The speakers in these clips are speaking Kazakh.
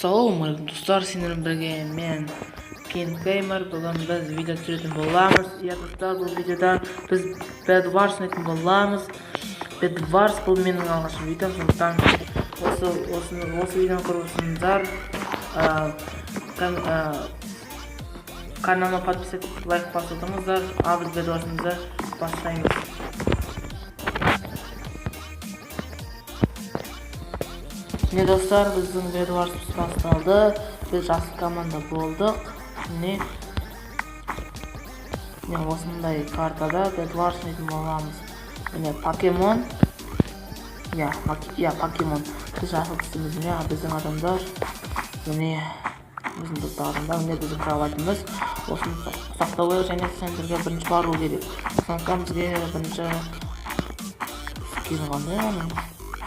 Ассалаумағалейкум, достар! Сендермен бірге мен, King Gamer. Бүгін біз видео түсіретін боламыз. Иә, достар, бұл видеода біз Bed Wars ойнайтын боламыз. Bed Wars бұл менің алғашқы видеом, сондықтан осы видеоны көріп отырсаңыздар, каналыма подписаться, лайк басып отырыңыздар. Ал біз Bed Wars'ымызды бастаймыз. Міне, достар, біздің Bed Wars'ымыз басталды. Біз жасыл команда болдық. Міне, міне, осындай картада Bed Wars ойнайтын боламыз. Міне, покемон, иә, иә, покемон. Біз жасыл түстіміз. Міне, біздің адамдар, міне, біздің топтағы адамдар. Міне, біздің кроватіміз. Осыны сақтау керек және центрге бірінші бару керек. Сондықтан бізге бірінші скин қандай оның?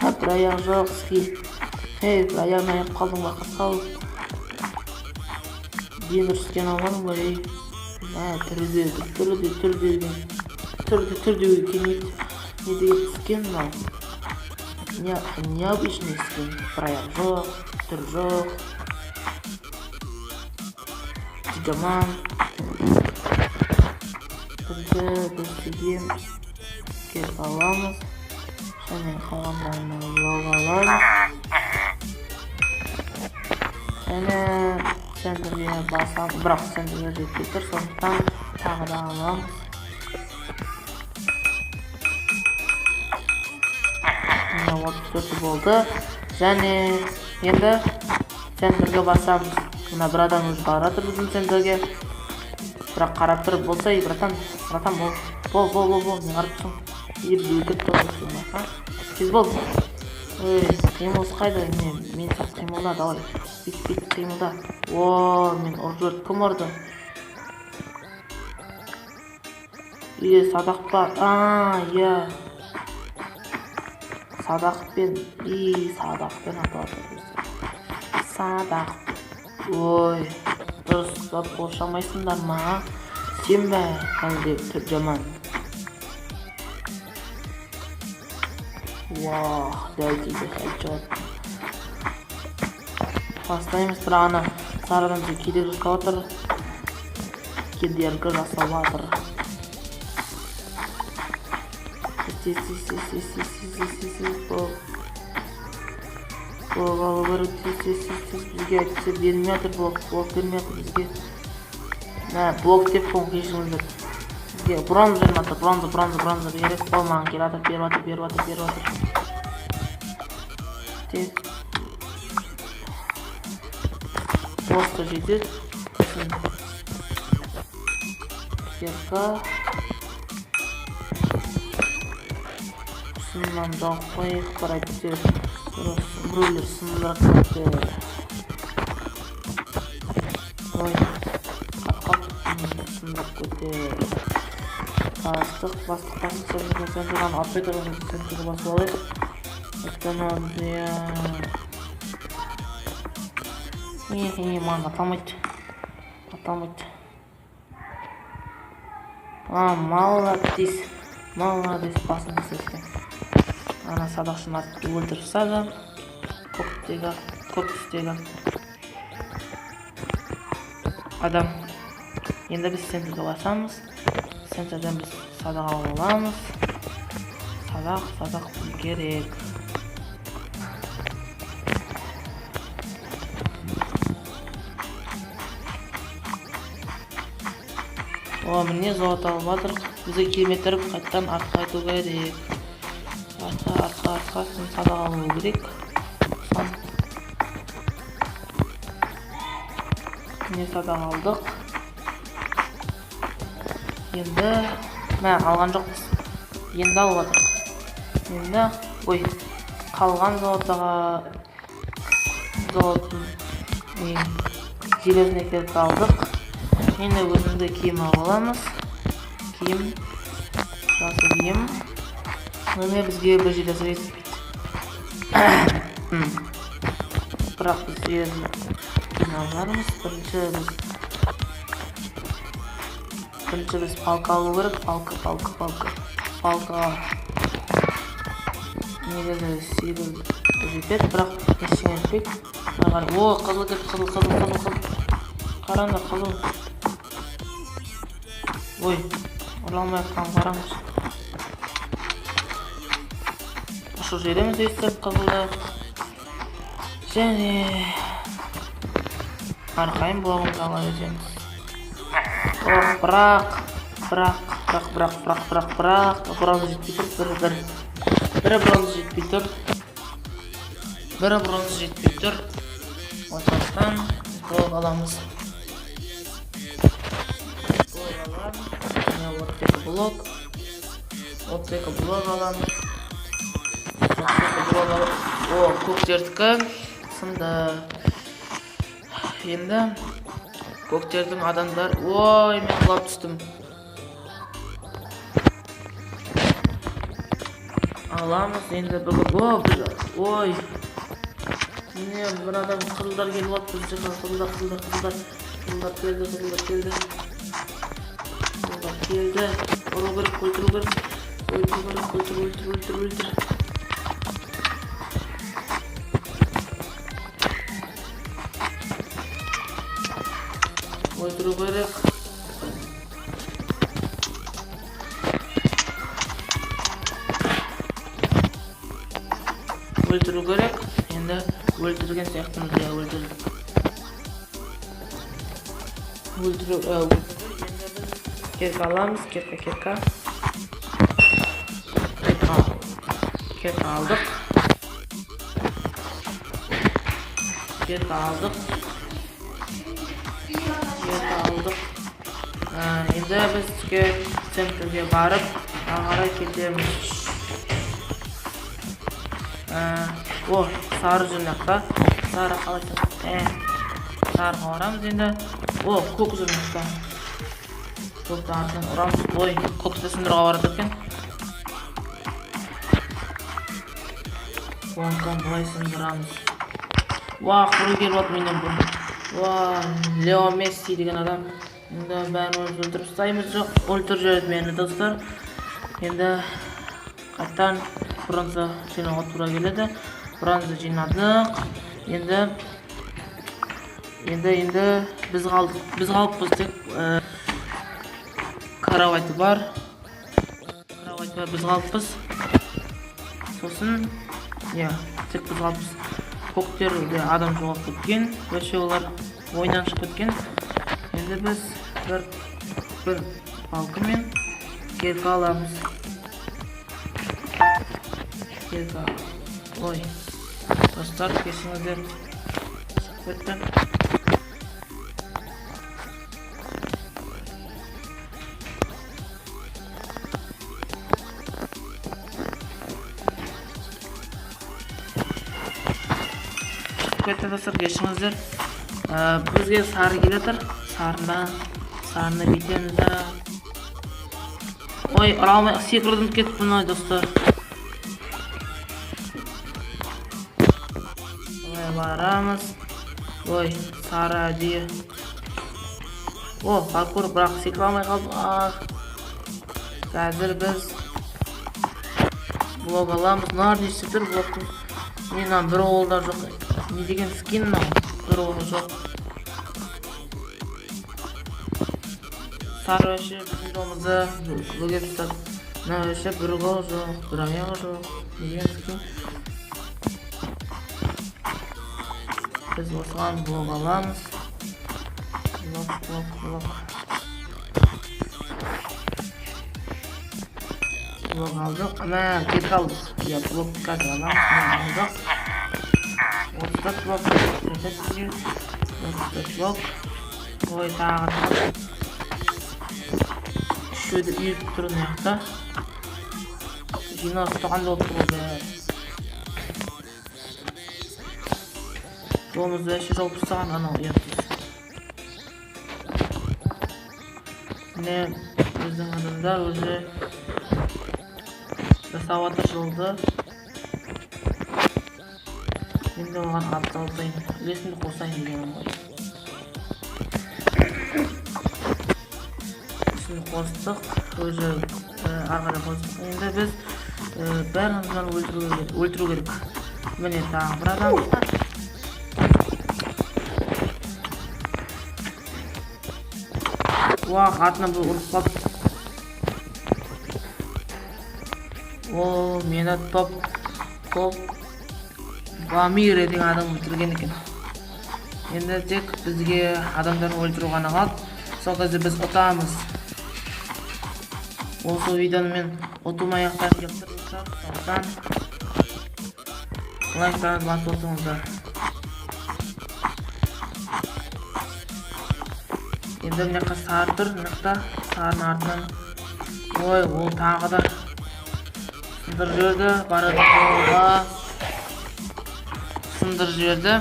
Ха, бір аяғы жоқ скин. Ей, бір аяғын аяп қалдың ба, қасқал? Дұрыс скин алмадың ба, ей? Мә, түрі де, түрі де, түрі деген, түрі де, түр деуге келмейді. Не деген скин мынау? Не, необычный скин. Бір аяғы жоқ, түрі жоқ. Жаман. Бірінші біз деген келіп аламыз және қалғандарын блок аламыз және центрге басамыз, бірақ центрге жетпей тұр, сондықтан тағы да аламыз. Міне, 34-і болды және енді центрге басамыз. Мына бір адам уже бара жатыр біздің центрге, бірақ қарап тұрып болса. Ей, братан, братан, бол, бол, бол, бол, бол, не қарап тұрсың? И бізді өлтіріп тастайсың ба, а? Тез бол, ей, қимылсы қайда? Не, мен сияқты қимылда, давай, бүйт, бүйт, қимылда. О, мен ұрып жіберді. Кім ұрды? Үйде садақ бар. А, иә, садақпен, и садақпен атып жатыр бізді, садақ. Ой, дұрыстап қоршамайсыңдар ма, а? Сен бе әлде түр жаман? Уах, дәл тиді, хедшот. Бастаймыз, бірақ ана сары адам бізге кедергі жасап жатыр, кедергі жасап жатыр. Тез, тез, тез, тез, тез, тез, тез, тез, тез, блок, блок алу керек, тез, тез, тез, тез. Бізге әйтпесе бермей жатыр блок, блок бермей жатыр бізге. Мә, блок деп қойын, кешіріңіздер. Бізге бронза беріп жатыр, бронза, бронза, бронза керек. Ол маған келіп жатыр, беріп жатыр, беріп жатыр, беріп жатыр. Тез, босқа жетеді. Сосын кирка, сыннан жауып қояйық бір, әйтпесе біреулер сындырып кетті. Ой, қатып қалып сындырып кетті. Бастық, бастық, бастық, центрге, центрге атпай тұрған центрге басып алайық, өйткені иә, е, маған ата алмайды, ата алмайды. А, молодец, молодец, басын кескен. Ана садақшыны атып өлтіріп тастады, көктегі, көк түстегі адам. Енді біз центрге басамыз. Центрден біз садақ алып аламыз. Садақ, садақ керек. О, міне, золото алып жатыр. Бізге келмей тұрып қайтадан артқа қайту керек. Артқа, артқа, артқа. Сосын садақ алу керек. Сосын міне, садақ алдық. Енді мә, алған жоқпыз, енді алып жатырмық. Енді, ой, қалған золотоға, золотын, железный кирка алдық. Енді өзімізге киім алып аламыз. Киім, жасыл киім. Міне, бізге бір железо жетіспейді. Бірақ біз железный киім алармыз. Бірінші біз палка алу керек. Палка, палка, палка, палка. Негізі 8 жетеді, бірақ ештеңе етпейді. Мына қарай. О, қызыл кетті, қызыл, қызыл, қызыл, қызыл. Қараңдар, қызыл. Ой, ұра алмай жатқанын қараңыз. Ұшып жібереміз өйстіп қызылды. Және арқайын блогымызды ала береміз. Ох, бірақ, бірақ, бірақ, бірақ, бірақ, бірақ, бірақ, бронза жетпей тұр, бір бронза жетпей тұр. Бір бронза жетпей тұр. Осыдан блок аламыз. Блок аламыз. Міне 32 блок. 32 блок аламыз. 32 блок аламыз. О, көктердікі сынды. Енді көктердің адамдар. Ой, мен құлап түстім. Аламыз енді бүгін. О, біз, ой. Міне бір адам, қызылдар келіп алды біз жаққа. Қызылдар, қызылдар, қызылдар. Қызылдар келді, қызылдар келді. Қызылдар келді. Ұру керек, өлтіру керек. Өлтіру керек, өлтір, өлтір, өлтір, өлтір. Өлтіру керек. Өлтіру керек. Енді өлтірген сияқтымыз, иә, өлтірдік. Өлтіру, өлтірді. Енді біз кирка аламыз, кирка, кирка. Кирка, кирка алдық. Кирка алдық. Кирка алдық. Енді біз центрге барып, ары қарай кетеміз. О, сары жүр мына жақта. Сары қалай? Сарыға барамыз енді. О, көк жүр мына жақта. Көкті артынан ұрамыз. Ой, көкті сындыруға барады екен. Оныкі былай сындырамыз. Уа, біреу келіп алды менен бұрын. Уа, Лео Месси деген адам. Енді бәрін өлтіріп тастаймыз. Жоқ, өлтіріп жіберді мені, достар. Енді қайтадан бронза жинауға тура келеді. Бронза жинадық. Енді біз қалдық. Біз қалыппыз тек, кровати бар. Кровати бар, біз қалыппыз. Сосын, иә, тек біз қалыппыз. Көктерде адам жоғалып кеткен. Вообще олар ойыннан шығып кеткен. Енді біз бір палкамен кирка аламыз. Кирка. Ой, достар, кешіріңіздер. Шығып кетті. Шығып кетті, достар, кешіріңіздер. Бізге сары келе жатыр. Сарыны бүйтеміз да. Ой, ұра алмай секірдім кеттім, ой, достар. Ой, барамыз. Ой, сары әдейі. О, паркур, бірақ секіре алмай қалдым. Ах. Қазір біз блок аламыз. Мыналар не істеп тұр блоктың? Не, мына бір қолы да жоқ. Не деген скин мынау? Бір қолы жоқ. Сары вообще біздің жолымызды бөгеп тастады. Мына вообще бір қолы жоқ, бір аяғы жоқ. Не деген скин? Біз осыған блок аламыз. Блок, блок, блок. Блок алдық. Ана, кирка алдық. Иә, блок қазір аламыз. Міне, алдық. 34 блок. Жетеді бізге. 34 блок. Ой, тағы да. Үшеуді үйіп тұр мына жақта. Жиналып тұрған болып тұр ғой бәрі. Жолымызды вообще жауып тастаған анау ұятсыз. Міне, біздің адамдар уже жасап жатыр жолды. Енді оған ат салсайын, үлесімді қосайын дегенім ғой. Үлесімді қостық, уже ары қарай қостық. Енді біз Бәрін адамдарды өлтіру керек. Міне, тағы бір адам. Уах, артынан бір ұрып қалды. Ол мені топ Вамире деген адам өлтірген екен. Енді тек бізге адамдарды өлтіру ғана қалды. Сол кезде біз ұтамыз. Осы видеоны мен ұтылмай аяқтағым келіп тұр, достар. Сондықтан лайктарыңызды басып отырыңыздар. Енді мына жаққа сары тұр, мына жақта сарының артынан. Ой, ол тағы да сындырып жіберді, барады жолға. Сындырып жіберді.